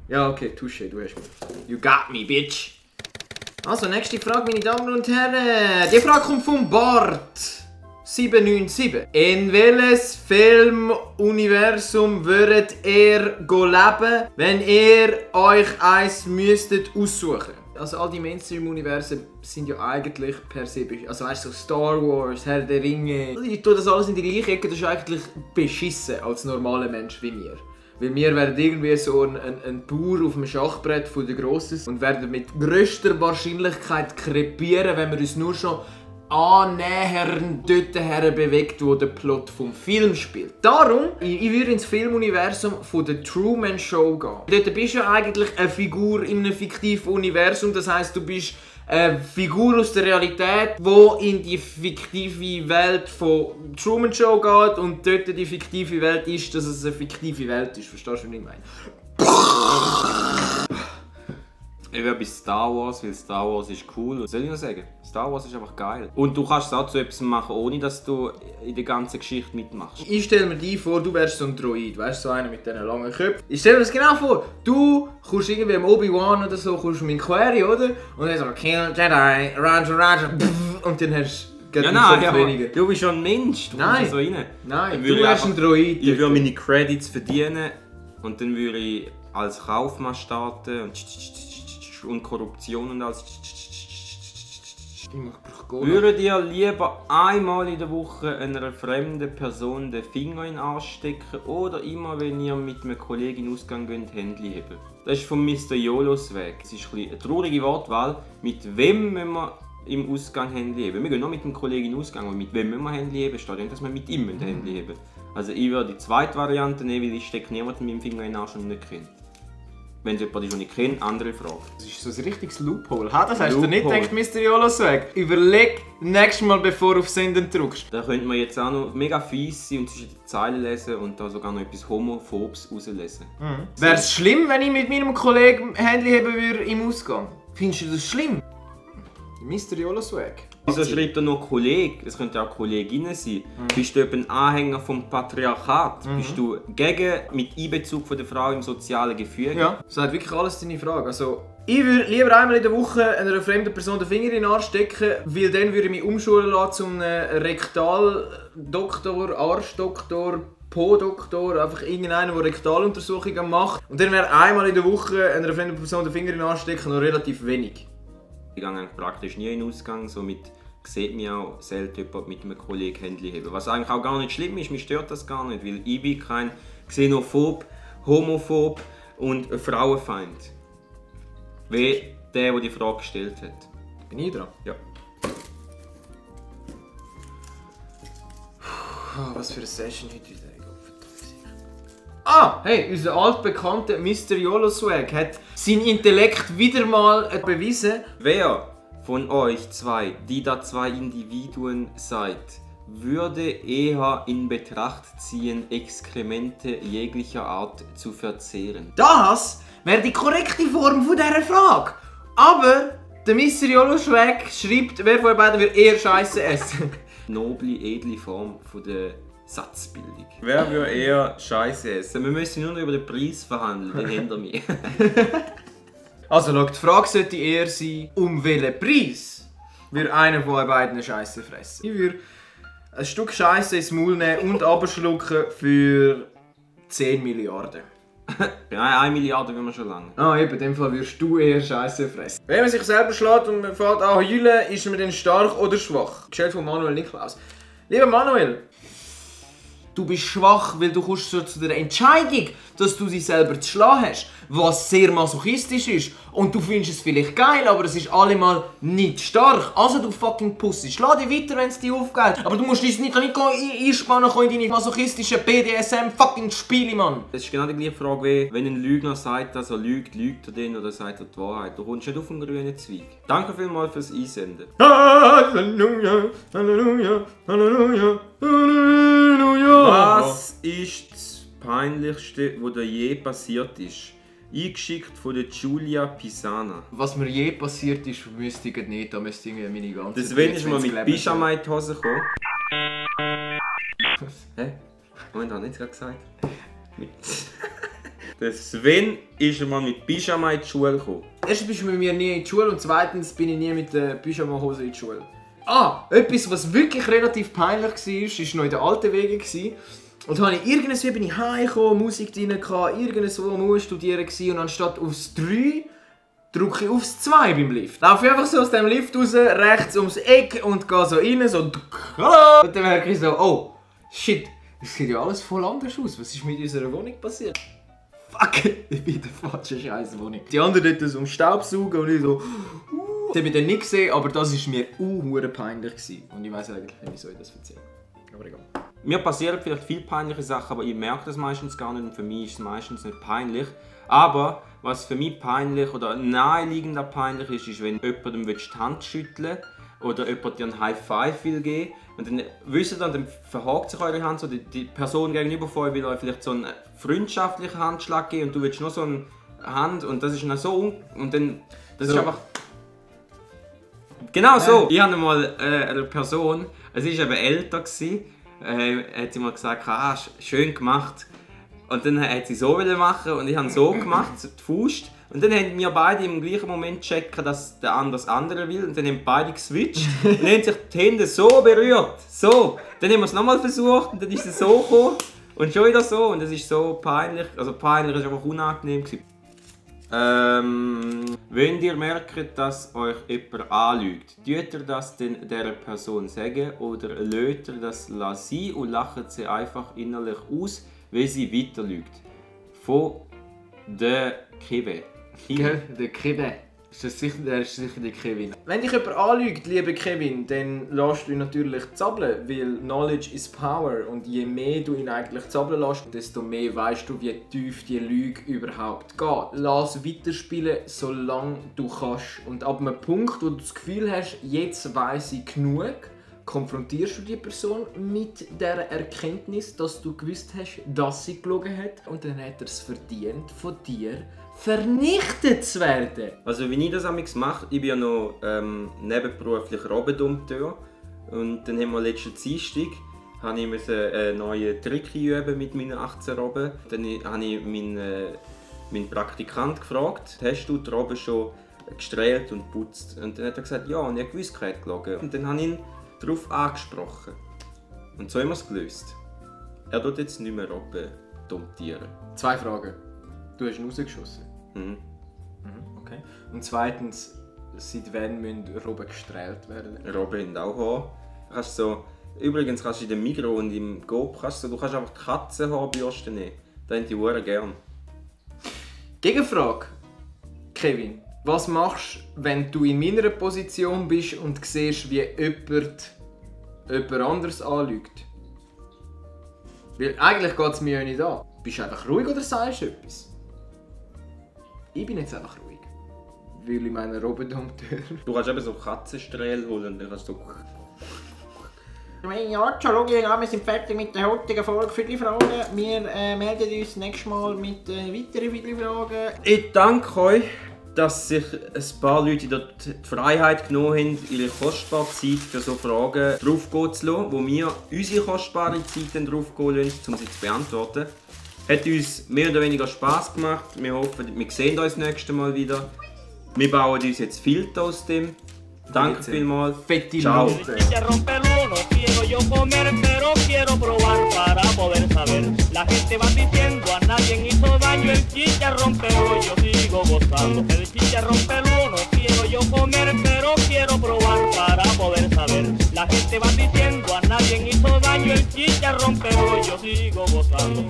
Ja, okay, touché, du hast mich. You got me, bitch. Also, nächste Frage, meine Damen und Herren. Die Frage kommt vom Bart 797. In welches Filmuniversum würdet ihr leben, wenn ihr euch eins müsstet aussuchen? Also all die Mainstream-Universen sind ja eigentlich per se, also weißt du, so Star Wars, Herr der Ringe. Ich tue das alles in die gleiche Ecke, das ist eigentlich beschissen als normaler Mensch wie mir. Weil wir werden irgendwie so ein Bauer auf dem Schachbrett von der Grosses und werden mit grösster Wahrscheinlichkeit krepieren, wenn wir uns nur schon annähernd dort her bewegt, wo der Plot vom Film spielt. Darum, ich würde ins Filmuniversum von der Truman Show gehen. Dort bist du ja eigentlich eine Figur in einem fiktiven Universum, das heisst, du bist eine Figur aus der Realität, die in die fiktive Welt von Truman Show geht und dort die fiktive Welt ist, dass es eine fiktive Welt ist. Verstehst du, was ich meine? Ich wäre bei Star Wars, weil Star Wars ist cool. Was soll ich noch sagen? Star Wars ist einfach geil. Und du kannst es auch zu etwas machen, ohne dass du in der ganzen Geschichte mitmachst. Ich stelle mir dich vor, du wärst so ein Droid, weißt du, so einer mit diesen langen Köpfen. Ich stelle mir das genau vor. Du kommst irgendwie im Obi-Wan oder so, kommst mit Query, oder? Und dann so, Kill Jedi, Roger, Roger, und dann hast du weniger. Du bist schon ein Mensch, du kommst so rein. Nein, du wärst ein Droid. Ich würde meine Credits verdienen und dann würde ich als Kaufmann starten und Korruption und alles. Würdet ihr lieber einmal in der Woche einer fremden Person den Finger in den Arsch stecken oder immer, wenn ihr mit einem Kollegen in Ausgang geht, Händchen heben? Das ist von Mr. Yolos Weg. Es ist eine traurige Wortwahl. Mit wem müssen wir im Ausgang Händchen heben? Wir gehen noch mit dem Kollegen in Ausgang, aber mit wem müssen wir Händchen heben? Steht nicht, dass wir mit ihm Händchen heben. Also ich würde die zweite Variante nehmen, weil ich stecke niemanden mit dem Finger in den Arsch und nicht kennt. Wenn es jemand ist, den ich kenne, andere Frage. Das ist so ein richtiges Loophole. Ha, das hast du nicht gedacht, Mr. Yolos Weg. Überleg nächstes Mal, bevor du auf Senden drückst. Da könnte man jetzt auch noch mega fies sein und zwischen die Zeilen lesen und da sogar noch etwas Homophobes rauslesen. Wäre es schlimm, wenn ich mit meinem Kollegen Händchen heben würde im Ausgang? Findest du das schlimm? Mr. Yolos Weg. Wieso schreibt er noch Kollege? Es könnte auch Kolleginnen sein. Bist du ein Anhänger vom Patriarchat? Bist du gegen mit Einbezug von der Frau im sozialen Gefüge? Ja, das hat wirklich alles deine Frage. Also, ich würde lieber einmal in der Woche einer fremden Person den Finger in den Arsch stecken, weil dann würde ich mich umschulen lassen zum Rektaldoktor, Arschdoktor, Po-Doktor, einfach irgendeiner, der Rektaluntersuchungen macht. Und dann wäre einmal in der Woche einer fremden Person den Finger in den Arsch stecken noch relativ wenig. Ich gehe praktisch nie in den Ausgang, somit sieht mich auch selten jemand mit einem Kollegen Händchen heben. Was eigentlich auch gar nicht schlimm ist, mich stört das gar nicht, weil ich bin kein Xenophob, Homophob und Frauenfeind. Wie der die Frage gestellt hat. Bin ich dran? Ja. Was für eine Session heute wieder. Ah, hey, unser altbekannter Mr. Yolos-Swag hat seinen Intellekt wieder mal bewiesen. Wer von euch zwei, die da zwei Individuen seid, würde eher in Betracht ziehen, Exkremente jeglicher Art zu verzehren? Das wäre die korrekte Form von dieser Frage. Aber der Mr. Yolos-Swag schreibt, wer von euch beiden würde eher Scheiße essen. Noble, edle Form von der Satzbildung. Wer würde eher Scheiße essen? Wir müssen nur noch über den Preis verhandeln, den hinter mir. Also, schau, die Frage sollte eher sein, um welchen Preis würde einer von euch beiden eine Scheiße fressen? Ich würde ein Stück Scheiße ins Maul nehmen und abschlucken für 10 Milliarden. Ja, 1 Milliarde will man schon lange. Ah, eben, in dem Fall würdest du eher Scheiße fressen. Wenn man sich selber schlägt und man fängt an zu heulen, ist man dann stark oder schwach? Gestellt von Manuel Niklaus. Lieber Manuel, du bist schwach, weil du kommst so zu der Entscheidung, dass du dich selber zu schlagen hast, was sehr masochistisch ist. Und du findest es vielleicht geil, aber es ist allemal nicht stark. Also du fucking Pussy, schlag dich weiter, wenn es dich aufgeht. Aber du musst dich nicht einspannen in deine masochistischen BDSM-fucking-Spiele, Mann. Es ist genau die gleiche Frage wie, wenn ein Lügner sagt, dass er lügt, lügt er den oder sagt er die Wahrheit. Du kommst nicht auf einen grünen Zweig. Danke vielmals fürs Einsenden. Halleluja, Halleluja, Halleluja, Halleluja. Was ist das Peinlichste, was dir je passiert ist? Eingeschickt von der Giulia Pisana. Was mir je passiert ist, wüsste ich nicht. Da müsste ich meine ganze... Das Sven ist mal mit Pyjama in die Hose gekommen. Hä? Moment, hat er nicht gerade gesagt? Der Sven ist einmal mit Pyjama in die Schule gekommen. Erstens bist du mit mir nie in die Schule und zweitens bin ich nie mit der Pyjama-Hose in die Schule. Etwas, was wirklich relativ peinlich war, war noch in den alten Wegen. Und dann bin ich heimgekommen, Musik drin, irgendwo am studieren und anstatt aufs 3 drücke ich aufs 2 beim Lift. Laufe ich einfach so aus dem Lift raus, rechts ums Eck und gehe so rein, so hallo! Und dann merke ich so, oh shit, es sieht ja alles voll anders aus. Was ist mit unserer Wohnung passiert? Fuck, ich bin in der falschen Scheisswohnung. Die anderen dort so am Staubsaugen und ich so das habe ich dann nicht gesehen, aber das war mir peinlich. Und ich weiss eigentlich nicht, wieso ich das erzähle. Aber egal. Mir passieren vielleicht viele peinliche Sachen, aber ich merke das meistens gar nicht und für mich ist es meistens nicht peinlich. Aber was für mich peinlich oder naheliegender peinlich ist, wenn jemandem die Hand schütteln oder jemand dir einen High Five will geben und dann wisst ihr dann verhakt sich eure Hand so, die Person gegenüber von euch will euch vielleicht so einen freundschaftlichen Handschlag geben und du willst nur so eine Hand und das ist dann so und dann das so. Ist einfach genau so. Ich habe mal eine Person, es war eben älter, hat sie mal gesagt, schön gemacht. Und dann hat sie so machen und ich habe so gemacht, die Faust. Und dann haben wir beide im gleichen Moment checken, dass der andere das andere will. Und dann haben beide geswitcht und dann haben sich die Hände so berührt. So. Dann haben wir es nochmal versucht und dann ist es so gekommen. Und schon wieder so. Und das ist so peinlich. Also peinlich ist einfach unangenehm. Wenn ihr merkt, dass euch jemand anlügt, tut ihr das denn dieser Person sagen oder lässt ihr das sein und lacht sie einfach innerlich aus, weil sie weiter lügt? Von der Kive. Der Kevin. Der ist sicher der Kevin. Wenn dich jemand anlügt, lieber Kevin, dann lässt du ihn natürlich zappeln, weil Knowledge is Power und je mehr du ihn eigentlich zappeln lässt, desto mehr weißt du, wie tief die Lüge überhaupt geht. Lass weiterspielen, solange du kannst. Und ab einem Punkt, wo du das Gefühl hast, jetzt weiss ich genug, konfrontierst du die Person mit der Erkenntnis, dass du gewusst hast, dass sie gelogen hat und dann hat er es verdient, von dir vernichtet zu werden. Also wie ich das mache, ich bin ja noch nebenberuflich Robbendompteur und dann haben wir letzten Dienstag einen neuen Trick üben mit meinen 18 Robben. Dann habe ich meinen Praktikant gefragt, hast du die Robben schon gestrählt und geputzt? Und dann hat er gesagt, ja, und ich habe gewusst, er hat gelogen. Und dann habe ich ihn darauf angesprochen. Und so haben wir es gelöst. Er tut jetzt nicht mehr Robben domptieren. 2 Fragen. Du hast ihn rausgeschossen? Okay. Und zweitens, seit wann müssen Robben gestrählt werden? Robben haben auch Haare. Übrigens kannst du in dem Migros und im Coop du kannst einfach die Katzenhaarbürste nehmen. Das haben die Huren gern. Gegenfrage. Kevin, was machst du, wenn du in meiner Position bist und siehst, wie jemand anderes anlügt? Weil eigentlich geht es mir ja nicht an. Bist du einfach ruhig oder sagst du etwas? Ich bin jetzt einfach ruhig. Weil ich meine Robbendompteur. Du kannst eben so Katzensträhl holen und dann kannst du... Ja, schau, wir sind fertig mit der heutigen Folge für die Fragen. Wir melden uns nächstes Mal mit weiteren Fragen. Ich danke euch, dass sich ein paar Leute die Freiheit genommen haben, ihre kostbare Zeit für so Fragen draufgehen zu lassen, wo wir unsere kostbare Zeit draufgehen lassen, um sie zu beantworten. Hat uns mehr oder weniger Spass gemacht. Wir hoffen, wir sehen uns das nächste Mal wieder. Wir bauen uns jetzt Filter aus dem. Danke vielmals. Ciao. Quiero yo comer, pero quiero probar para poder saber. La gente va diciendo a nadie hizo daño el chicharrón, pero yo sigo gozando. El chicharrón peludo quiero yo comer, pero quiero probar para poder saber. La gente va diciendo a nadie hizo daño el chicharrón, pero yo sigo gozando.